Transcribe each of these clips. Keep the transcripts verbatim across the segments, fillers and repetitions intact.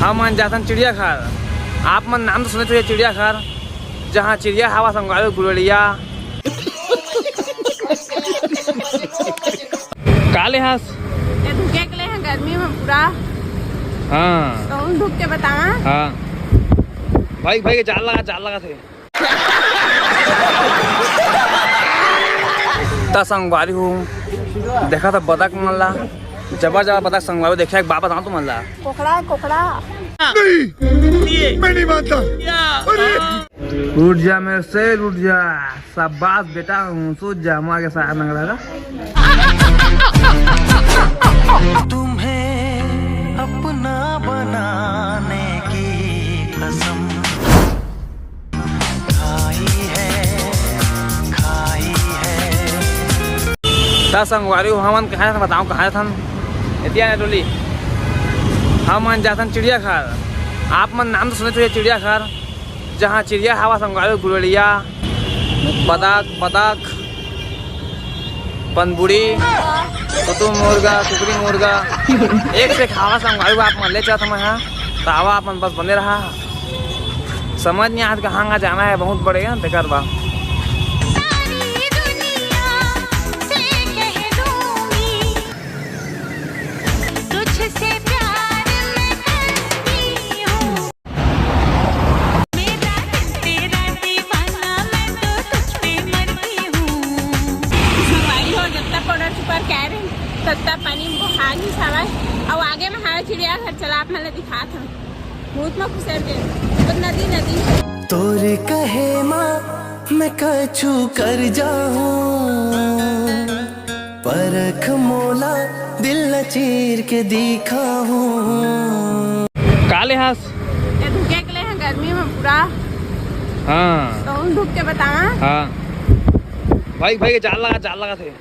हमन जाथन चिड़ियाघर। आप मन नाम तो सुने होही चिड़ियाघर, जहाँ चिड़िया हवय संगवारी गुलरिया। का ले हस? ये ढुके के ले हे गर्मी में पूरा। हाँ। तो हम ढुक के बतावा। हाँ। भाई, भाई, जाल लगा, जाल लगा थे। त संगवारी हो, देखा था बदक मन ला, जबर जबर बदक संगवारी हो, देखा एक बात बताऊं तुमन ला। कोकड़ा है, कोकड़ा। नहीं, मैं नहीं मानता। अरे! उठ जा मेरे शेर, उठ जा। शाबाश बेटा, हूँ सूझ जा, हमारे साथ नंगड़ा का। तुम्हें अपना बनाने की कसम खाई है, खाई है। त संगवारी हो, हमन कहाँ जाथन बताओ, कहाँ जाथन? एतिया ने डोली। हमन जाथन चिड़ियाघर। आप मन नाम तो सुने होही चिड़ियाघर, जहाँ चिड़िया हवय संगवारी गुलरिया, बदक, बदक, पनबुड़ी, कुतुम मुर्गा, कुकरी मुर्गा, एक से एक हवय संगवारी, आप मन ले चलत हवय, हाँ। त आवा आप मन बस बने रहा। समझ नहीं आज कहाँ कहाँ जाना है, बहुत बड़े हैं, बेकार बा। सारी दुनिया से कह दूंगी, तुझसे प्यार मैं करती हूँ। मेरा दिल तेरा दीवाना, मैं तो तुझ पे मरती हूँ। संगवारी हो, जब तक पाउडर छुपा के आए रहे, तब तक पानी में बोहा नहीं सावा। अब आगे में हमारा चिड़ियाघर चला, आप मन ला दिखात हूँ। बहुत में खुसर गए, तो नदी, नदी। तोर कहे मा मैं कछु कर जाऊं, परख मोला दिल ला चीर के दिखाऊं। का ले हस? ये ढुके के ले हे गर्मी में पूरा। हाँ। तो हम ढुक के बतावा। हाँ। भाई, भाई, जाल लगा, जाल लगा थे।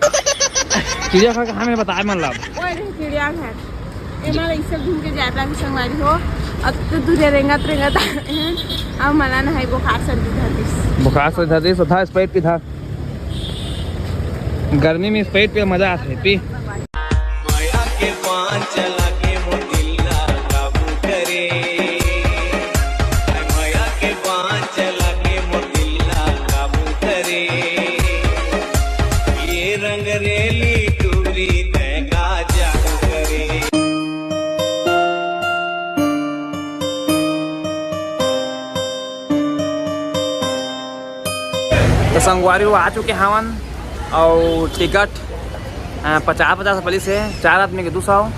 चिड़ियाघर कहाँ में बताए मन ला? ओए रे, चिड़ियाघर। एमा ऐसे घूम के जाए पाएंगे संगवारी हो। अब तो दूर रेंगत रेंगत आए हैं। अब मला नहाई बुखार सर्दी धर दिस। बुखार सर्दी धर दिस, आधा Sprite पी था। गर्मी में Sprite पे मजा आथे, पी। माया के बांध चला के मोर दिल ला काबू करे। माया के बांध चला के मोर दिल ला काबू करे। ये रंग रेली टूरी तैं का जादू करे। तो संगवारी हो आ चुके हवन, अउ टिकट, अ, पचास, पचास पलिस हे, चार आदमी के दू सौ,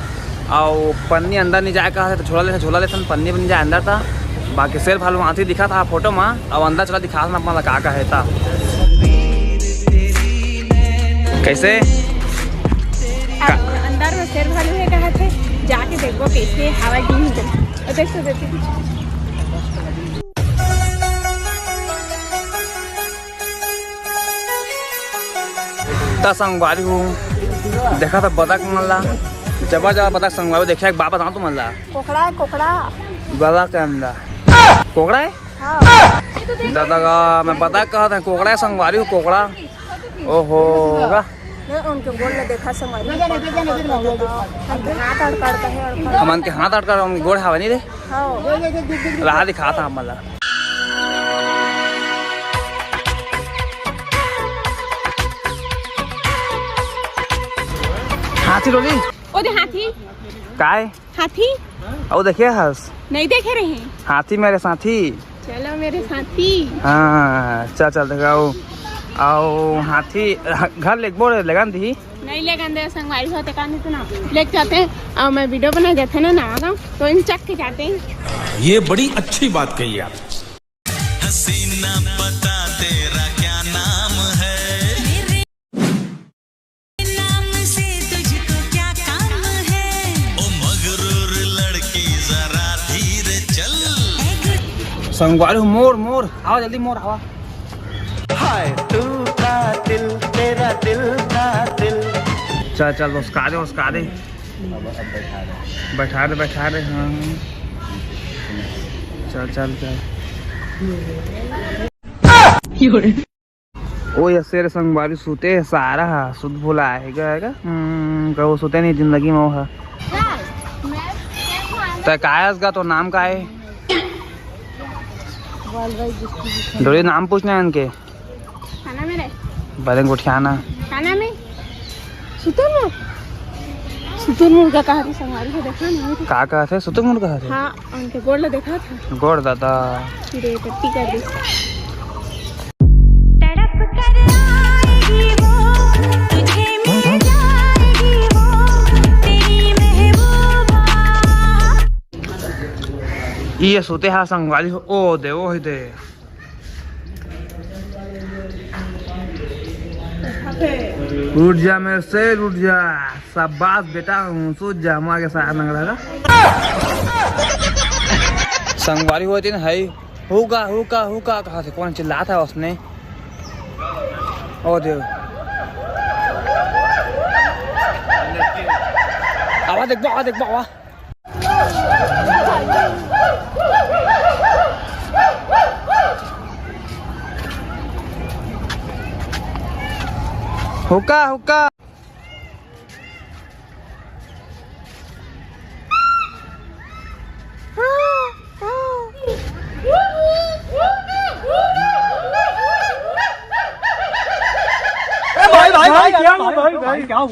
अउ पन्नी अंदर नहीं जाए का है तो झोला ले, झोला लेथन, पन्नी बन जाए अंदर था। बाकी शेर भालू हाथी दिखा था फोटो में, अब अंदर चला दिखा था अपना का का है था। कैसे? अब का- अंदर में शेर भालू है कहा थे, जाके देखो कैसे हवा की नहीं चलती। और देख तो देती कुछ। त संगवारी हो, देखा था बदक मन ला, जबर जबर बदक संगवारी हो, देखा एक बात बताऊं तुमन ला। कोकड़ा है, कोकड़ा। गला के अंदर। कोकड़ा है? हाँ। दादा का मैं बदक कहा था, कोकड़ा है संगवारी हो, कोकड़ा। ओहो, का? नहीं, उनके गोड़ में देखा संगवारी हो, कोकड़ा, कोकड़ा। हमके हाथ अड़का अड़का है, अड़का। हमन के हाथ अड़का, हमन के गोड़ हवा नहीं रे। हाँ। राह दिखा था हमन ला। हाथी डोली। ओ दे हाथी। काय? हाथी। ओ देखे हस। नहीं देखे रहे। हाथी मेरे साथी। चलो मेरे साथी। हाँ, चल, चल, देखाओ। आओ, हाथी, घर लेगबो रे, लेगन दी। नहीं लेगन दे, संगवारी होते का नहीं तो ना। लेके जाते हैं, और मैं वीडियो बना जाते ना, ना, ना, तो इन चक के जाते हैं। ये बड़ी अच्छी बात कही आप। हसीना, पता तेरा क्या नाम है? मेरे नाम से तुझको क्या काम है? ओ मगरूर लड़की, जरा धीरे चल। ए गुड- संगवारी हो, मोर, मोर, आवा जल्दी, मोर, आवा। हाय तू कातिल, तेरा दिल कातिल। चल, चल, उसका दे, उसका दे। बैठा दे, बैठा दे, हाँ, हाँ। चल, चल, चल। ओ, ये शेर संगवारी सुते हे, सारा हा, सुत भुला हे, का, का? हम्म, कहो सुते नहीं जिंदगी में वो हा। तैं काय हस गा, तोर नाम का हे? डोली, नाम पूछना हे इनके। खाना मेरे। बड़े गोठियाना। खाना में सुतुरमुर्ग। सुतुरमुर्ग का कहा थे, संगवारी हो देखा नहीं तो। का कहा थे? सुतुरमुर्ग कहा थे? हाँ, उनके गोड़ ला देखा था। गोड़ दादा। रे, टट्टी कर दी। तड़प कर आएगी वो, तुझे मिल जाएगी वो, तेरी महबूबा। ये सोते हा संगवारी हो, ओ दे, ओ दे। उठ जा मेरे शेर, उठ जा। शाबाश बेटा, हूँ सूत जा, माँ के साथ नंगड़ा का। संगवारी होती ना है, हुका, हुका, हुका कहा थे, कौन चिल्लाता है उसने? ओ देव। आवाज देख, आवाज देख, आवाज। हुका, हुका। ए भाई, भाई, भाई, क्या हुआ?